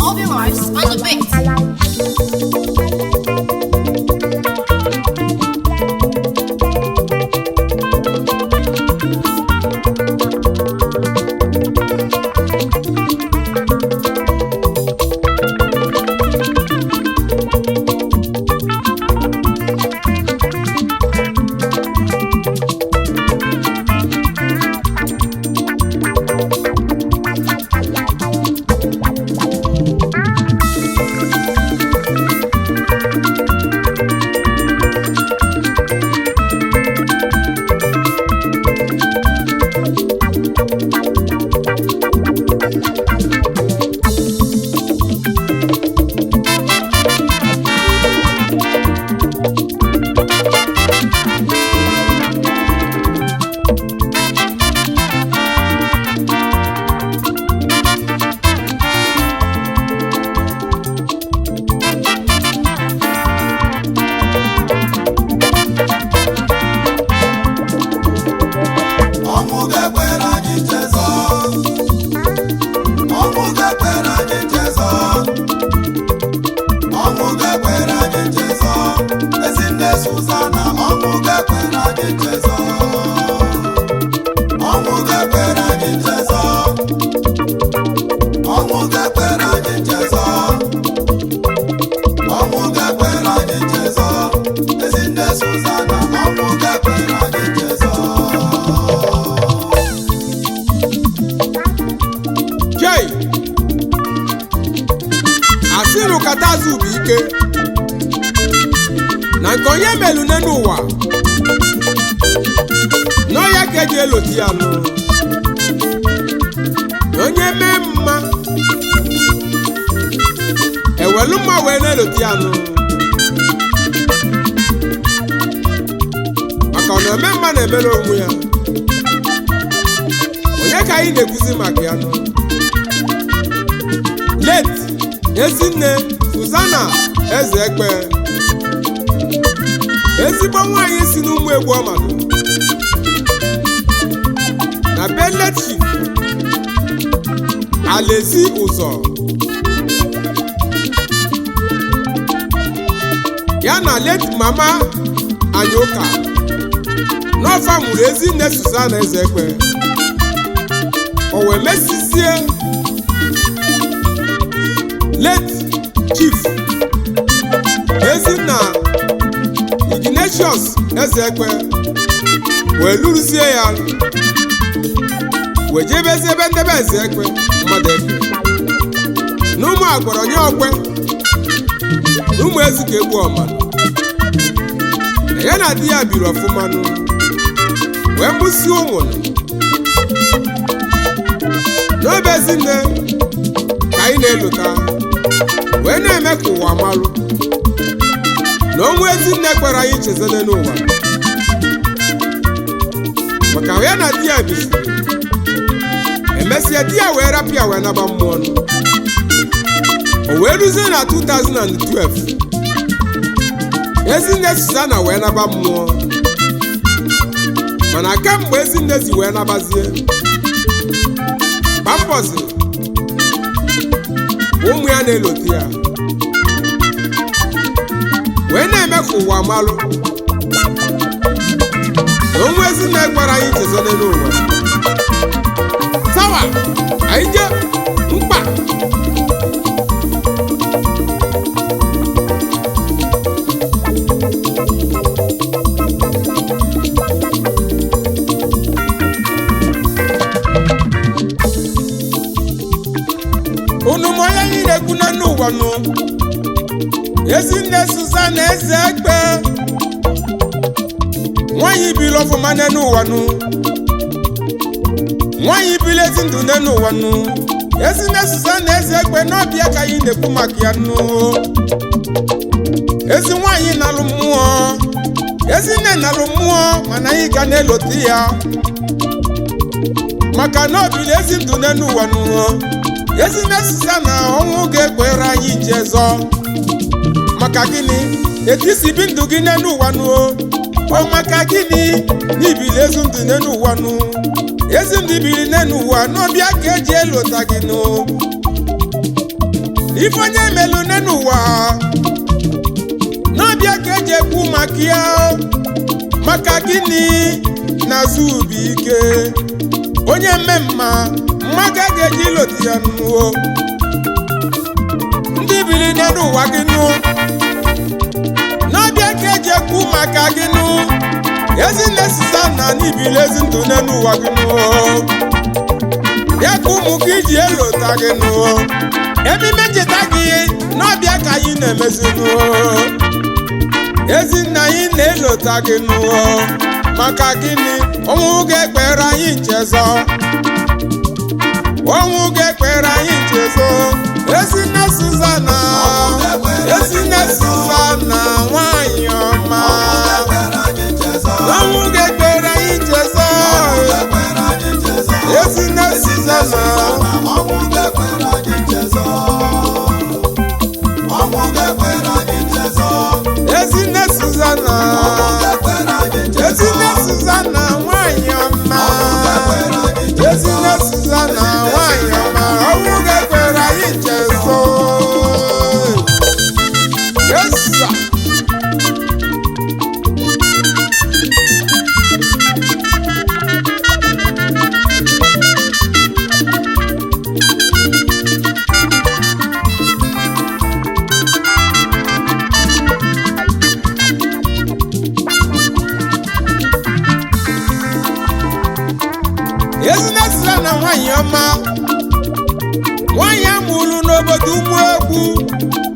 All your lives on the beat. Ọnwụ ga-ekwere anyị chezọ. Ọnwụ ga-ekwere anyị chezọ. Ọnwụ ga-ekwere anyị chezọ. Ezinne Suzana, ọnwụ ga-ekwere anyị chezọ. Ọnwụ ga-ekwere anyị chezọ. Ọnwụ ga-ekwere anyị chezọ. Ọnwụ ga-ekwere anyị chezọ. Ezinne Suzana, ọnwụ ga-ekwere anyị chezọ. Jei! Asịrị katazu bụ ike na nke onye melu n'elu ụwa n'ọya ka eji eloti ya nụ na onye mee mma ewelu mma wee na-eloti ya nụ maka ọ na-eme mma na-emere onwe ya. Onye ka anyị na-ekwuzi maka ya nụ? Late Ezinne Suzana Ezeekpe, ezigbo nwaanyị si n'ụmụ egwu ọmadụ na be late Chief Alaezi Ụzọ, ya na late mama Anyoka n'ọfa mụrụ Ezinne Suzana Ezeekpe. O wee mesizie late Chief Ezinna Ignatius Ezeekpe wee lụrụzie ya wee jebezie ebe ndebe Ezeekpe mmadụ efe na ụmụ agbọrọ nye ọkwe na ụmụ ezika egbu ọmanụ na ya na di ya biri ọfụmanụ wee mụsie ụmụ n'obe. Ezinne ka anyị na-elota wee na-eme ka ụwa malụ na ọnwụ Ezinne kwere anyị chezene n'ụwa, maka ya na di ya biziri emesịa di ya wee rapụ ya wee naba mmụọ nụ. O wee ruzie na 2012 Ezinne Suzana wee naba mmụọ. Mana kemgbe Ezinne si wee nabazie gbambọzi, ụmụ ya na-elote ya wee na-eme ka ụwa malụ na onwe Ezinne gwara anyị chezone n'ụwa. Sawa anyị je mkpa. Unu ma onye anyị na-ekwu na n'ụwa nụ? Ezinne Suzana Ezeekpe, nwaanyị biri ọfụma n'ụwa nụ, nwaanyị biri ezi ndụ n'ụwa nụ. Ezinne Suzana Ezeekpe n'ọbịa ka anyị na-ekwu maka ya nụ. Ezi nwaanyị nalụ mmụọ, Ezinne nalụ mmụọ, mana anyị ga na-elote ya maka na o biri ezi ndụ n'ụwa nụ. Ezinne Suzana, ọnwụ ga-ekwere anyị jezọ. Maka gịnị etu isi bi ndụ gị n'elu ụwa nụ? Ọ maka gịnị na ibili ezi ndụ n'elu ụwa nụ? Ezi ndụ ibili n'elu ụwa n'ọbịa ka eji elota gị nụ. Ife onye melu n'elu ụwa n'ọbịa ka eji ekwu maka ya. Maka gịnị na zubi ike onye mme mma mma ka ga-eji lota ya nụo. Ndị biri n'elu ụwa gị nụ n'ọbịa ka eji ekwu maka gị nụ. Ezinne Susana, n'ibili ezi ndụ n'elu ụwa gị nụ, ya ka ụmụ gị ji elota gị nụ. Ememe ncheta gị n'ọbịa ka anyị na-emezi nụ. Ezinna, anyị na-elota gị nụ. Maka gịnị? Ọnwụ ga-ekpere anyị nchezọ, ọnwụ ga-ekpere anyị nchezọ. Ezinne Susana, Ezinne Susana, nwanyị ọma, ọnwụ ga-ekpere anyị nchezọ. Ezinne Susana. Ọnwụ ga-ekwere anyị nchezọ, ọnwụ ga-ekwere anyị nchezọ. Ezinne Susana, Ga-ekwere anyị nchezọ. Ezinne Susana, nwanyị ọma. Ezinne Susana, nwanyị ọma, ọnwụ ga-ekwere anyị nchezọ. Yes, sir. Ezinne Susana, nwanyị ọma, nwanyị amụrụ n'obodo Ụmụegwu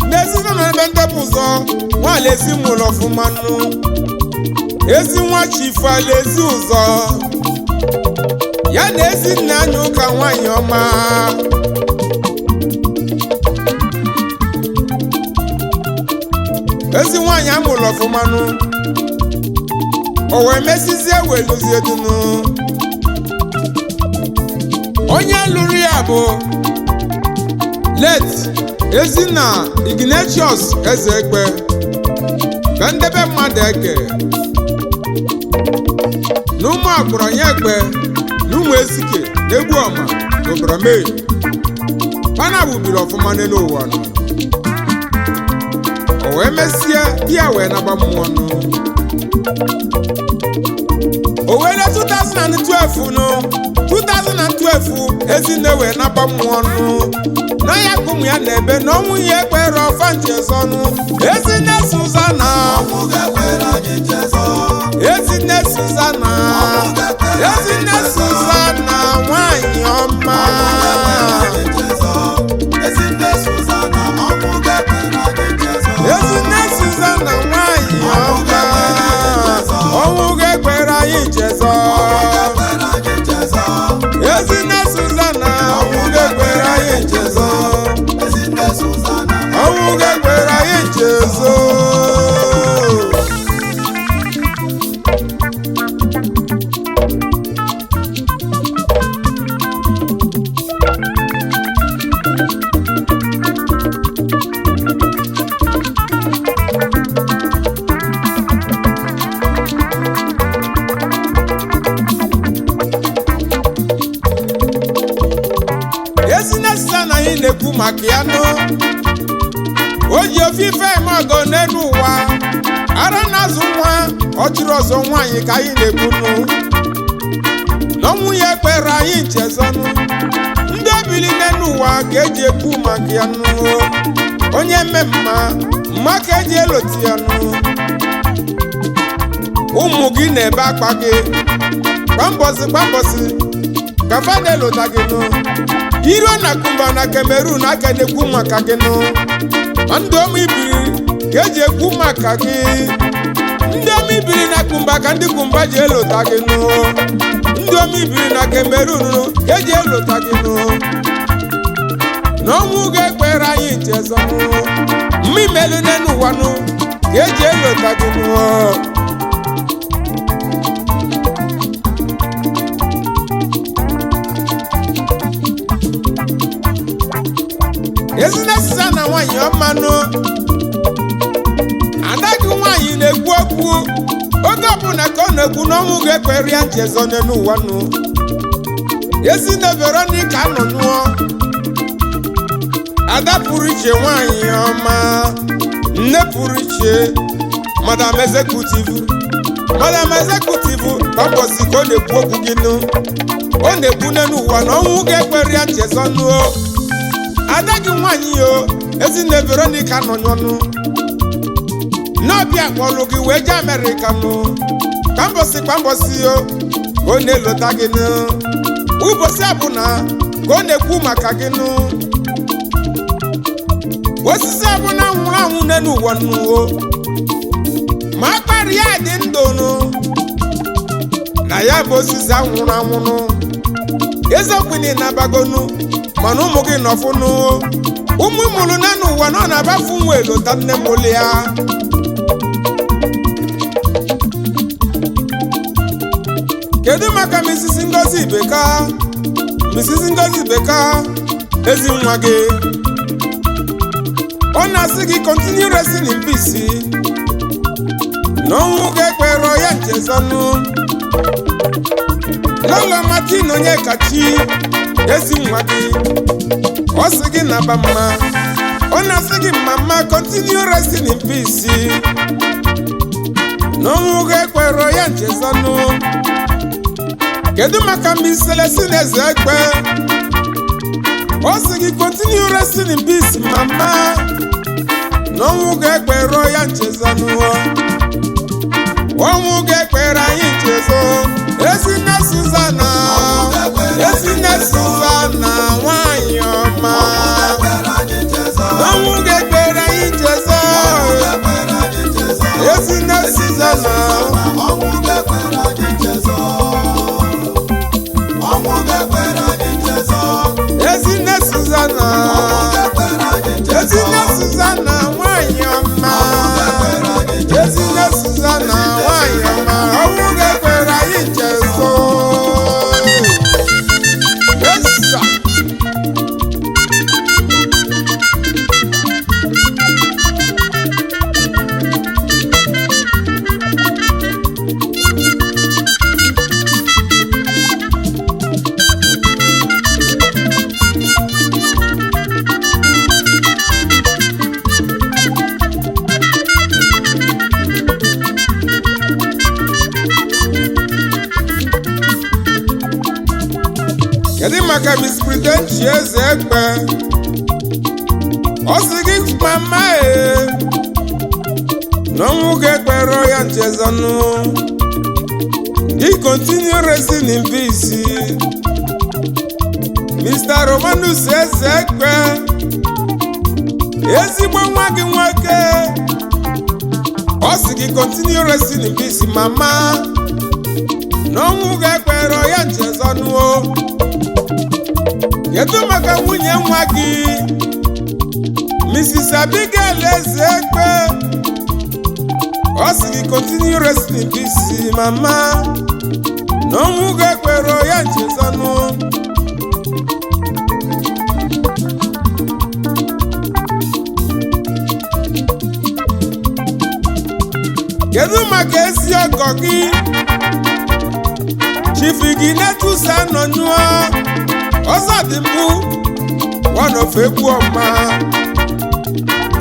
n'ezinụlọ ebe ndepụ ụzọ nwaala ezi mụrụ ọfụma nụ. Ezi nwa chifu alaezi ụzọ ya na ezi nna anya ụka, nwanyị ọma. Ezi nwanyị amụrụ ọfụma nụ, o wee mesizie weluzie dunu. Onye lụrụ ya bụ late Ezinna Ignatius Ezekpe ka ndebe mmadụ eke na ụmụ agbụrụ ya ekpe na ụmụ ezike na egbu ọma na oboramei pana bubiri ọfụma n'elu ụwa nọ. O wee mesie di ya wee naba mmụọ nụ. O wee na 2012 nụ, 2012, Ezinne wee naba mmụọ nụ. Na ya ka ụmụ ya na-ebe na ọnwụ ya ekpere ọfa nchezọnụ. Ezinne Susana. Ọnwụ ga-ekwere anyị nchezọ. Ezinne Susana, Ezinne Susana, nwanyị ọma. Ezinne Susana, ọnwụ ga-ekwere anyị nchezọ. Ezinne Susana, nwanyị ọma, ọnwụ ga-ekpere anyị nchezọ. Ga-ekwere anyị nchezọ. Ezinne Susana, ọnwụ ga-ekpere anyị nchezọ. Ezinne Susana. Ọnwụ ga-ekpere anyị nchezọ. Ezinne Susana anyị na-ekwu maka ya nụ, o ji ofe ife eme ọgọ n'elu ụwa, ara na-azụ nwa ọ chụrụ ọzọ. Nwaanyị ka anyị na-ekwu nụ n'ọnwụ ya ekpere anyị nchezọnụ. Ndị obili n'elu ụwa ka eji ekwu maka ya nụ. Onye mme mma mma ka eji eloti ya nụ. Ụmụ gị na-ebe akpa gị kwa mbọsị kwa mbọsị ka fa na-elota gị nụ. Iruo na Kumba na Cameroon, aka na-ekwu maka gị nụ. Ma ndụ ọma ibiri ka eji ekwu maka gị. Ndị ọma ibiri na Kumba ka ndị Kumba ji elota gị nụ. Ndị ọma ibiri na Cameroon nụ ka eji elota gị nụ. Na ọnwụ ga-ekpere anyị nchezọ nụ. Mmimelu n'elu ụwa nụ ka eji elota gị nụ. Ezinne Susana, nwanyị ọmanụ, Oge ọbụla ka ọ na-ekwu na ọnwụ ga-ekwere ya nchezọ n'elu ụwa nụ. Ezinne Veronica Anọnyụọ, ada pụrụ iche, nwanyị ọma, nne pụrụ iche, madam executive, madam executive. Ka mbọsi ka ọ na-ekwu okwu gị nụ, ọ na-ekwu n'elu ụwa na ọnwụ ga-ekwere ya nchezọ nụọ ada gị nwanyị yo, Ezinne Veronica Anọnyụọnụ, n'ọbịa kpọlụ gị wee jee Amerịka nụ. Ka mbọsị kwa mbọsị yo ka ọ na-elota gị nụ, ụbọchị abụna ka ọ na-ekwu maka gị nụ. Osisi ọbụla nwụrụ anwụ n'elu ụwa nnuwo, ma akpara ya dị ndụ nụ, na ya bụ osisi anwụrụ anwụnụ. Eziokwu na ịnabagonu, mana ụmụ gị nọfụnụ, ụmụ mụrụ n'elu ụwa na ọ na-abafu nwa elota nne mụlụ ya. Kedu maka Mrs. Ngozi Ibeka? Mrs. Ngozi Ibeka, ezi nwa gị, ọ na-asị gị continue resting in peace, na ọnwụ ga-ekpere ya nchezọnụ. Lọlọ Martin Onyekachi, ezi nwa gị, ọ sị gị naba mma. Ọ na-asị gị, mama, continue resting in peace, na ọnwụ ga-ekpere ya nchezọnụ. Kedu maka Miss Celestine Ezekpe? Ọ sị gị continue resting in peace, mama, na ọnwụ ga-ekpere ya nchezọnụ. Ọnwụ ga-ekpere anyị nchezọ. Ezinne Suzana, Ezinne Suzana, nwanyị ọma, ọnwụ ga-ekpere anyị nchezọ. Ezinne Suzana. Ọnwụ ga-ekwere anyị nchezọ. Ọnwụ ga-ekwere anyị nchezọ. Ezinne Suzana, Ga-ekwere anyị nchezọ. Ezinne Suzana, nwanyị ọma, Ezinne Suzana, nwanyị ọma, ọnwụ ga-ekwere anyị nchezọ. Yes, sir. Kedu maka Miss Prudential Ezekpe? Ọ sị gị mama e, na ọnwụ ga-ekpere ya nchezọnụ. Gị continue resting in peace. Mr. Romanus Ezekpe, ezigbo nwa gị nwoke, ọ sị gị continue resting in peace, mama, na ọnwụ ga-ekpere ya nchezọnụ o. Kedu maka nwunye nwa gị, Mrs. Abigail Ezekpe? Ọ sị gị continue resting in peace, mama, na ọnwụ ga-ekwere ya nchezọnụ. Kedu maka ezi ọgọ gị, Chief Iginetus Anọnyụọ, ọzọ dị mbụ one of egwu ọma?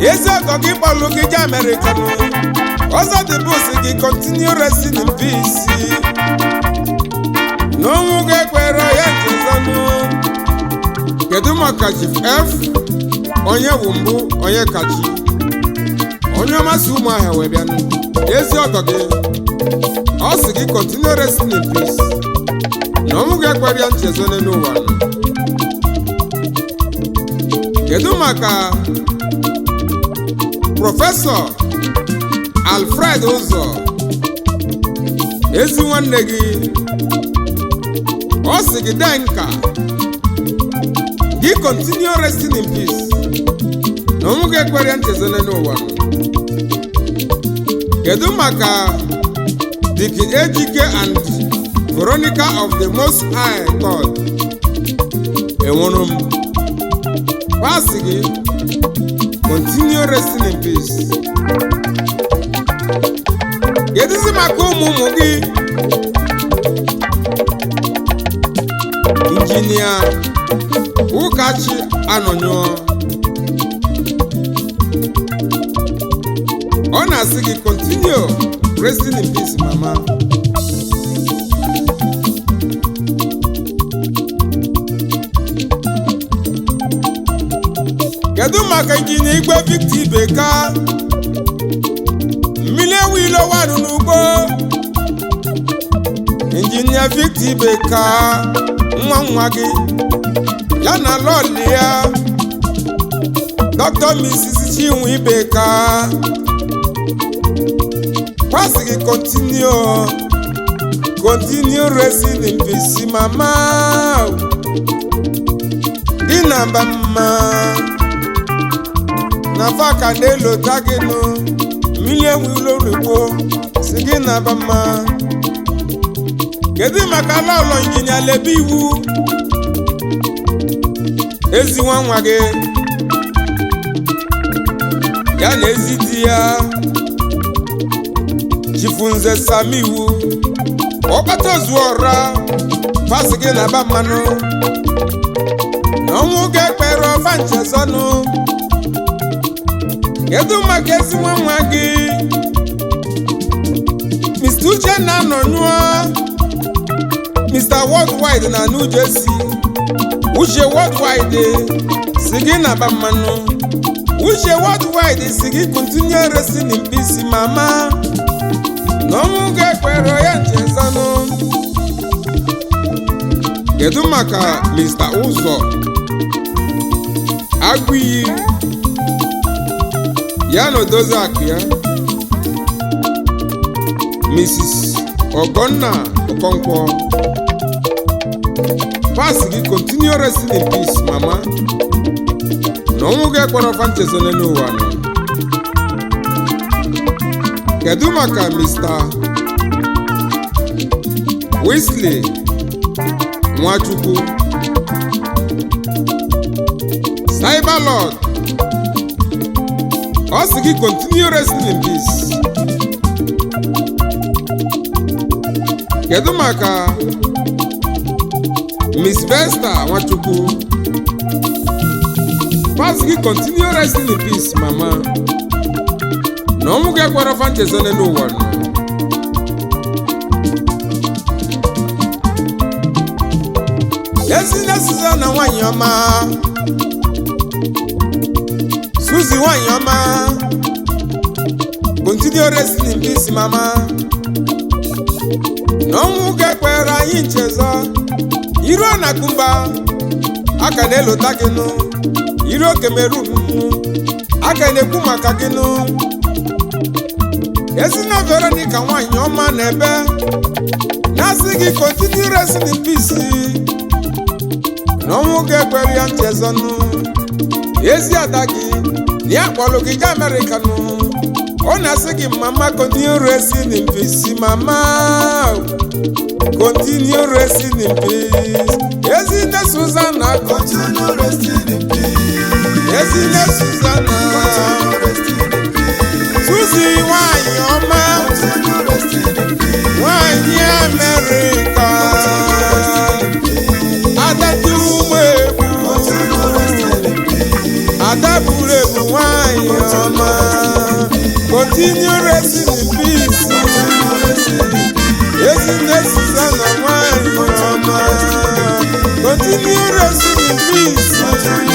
Ezi ọgọ gị kpọlụ gị je Amerịka nụ. Ọzọ dị mbụ si gị continue resting in peace, na ọnwụ ga-ekwere ya nchezọnụ. Kedu maka Chief F onye wụ mbụ onye kachi, onye ọmasị ụmụahịa wee bịanụ? Ezi ọgọ gị, ọ sị gị continue resting in peace, na ọnwụ ga-ekwere ya nchezọ n'elu ụwa. Kedu maka Prọfesọ Alfred Ụzọ, ezi nwanne gị? Ọ sị gị dee nka gị continue resting in peace, na ọnwụ ga-ekwere ya nchezọ n'elu ụwa. Kedu maka Dike Ejike and Veronica of the Most High God? Enwere m pasị gị continue resting in peace. Kedụzi maka ụmụ ụmụ gị? Injinia Ụkachi Anọnyụọ, ọ na-asị gị continue resting in peace, mama. Kedu maka injinia Igwe Victor Ibeka, mmiri ewu ilo warụ n'ugbo? Injinia Victor Ibeka, nwa nwa gị, ya na lọọlị ya, Dr. Mrs. Chinwe Ibeka, kwasị gị continue, continue resting in peace, mama. Dị na mba mma na fa ka na-elota gị nụ. Mmiri enwe ilo si gị na ba mma. Kedu maka ala ụlọ injinia Lebe Iwu, ezi nwa nwa gị, ya na ezi di ya, Chifunze Sami Iwu, ọkpata ozuọra, pasị gị na ba mmanụ na ọnwụ ga-ekpere ọfa nchezọnụ. Kedu maka ezi nwa nwa gị, Mr. Uchenna Anọnyụọ, Mr. Worldwide na New Jersey? Uche Worldwide si gị na ba mmanụ. Uche Worldwide si gị continue resting in peace, mama, na ọnwụ ga-ekpere ya nchezanụ. Kedu maka Mr. Ụzọ Agụiyi, ya na odozi akụ ya, Mrs. Ogonna Okonkwo? Pas gị continue resting in peace, mama, na ọnwụ ga-ekpọrọ fanchezone n'ụwa nọ. Kedu maka Mr. Wesley Nwachukwu, Cyber Lord? Ọ sị gị continue resting in peace. Kedu maka Miss Vesta Nwachukwu? Pas gị continue resting in peace, mama, na ọnwụ ga-ekwere fanchezone n'ụwa nọ. Ezinne Suzana nwanyị ọma, Suzy nwanyị ọma, continue resting in peace, mama, na ọnwụ ga-ekwere anyị nchezọ. Iruo na kumba aka na-elota gị nụ. Iruo Cameroon aka na-ekwu maka gị nụ. Ezinne Veronica nwanyị ọma na ebe na-asị gị continue resting in peace, na ọnwụ ga-ekwere ya nchezọ nụ. Ezi ada gị na ya kpọrọ gị gaa Amerịka nụ. Ọ na-asị gị, mama, continue resting in peace, mama, continue resting in peace. Ezinne Suzana. Continue resting in peace. Ezinne Suzana. Continue resting in peace. Suzy nwanyị ọma. Continue resting in peace. Nwanyị Amerịka, ada dị ụmụ egwu. Continue resting in peace. Ada buru ebu, nwanyị ọma, continue resting in peace. Continue resting in peace. Ezinne Suzana nwanyị ọma, continue resting in peace. Continue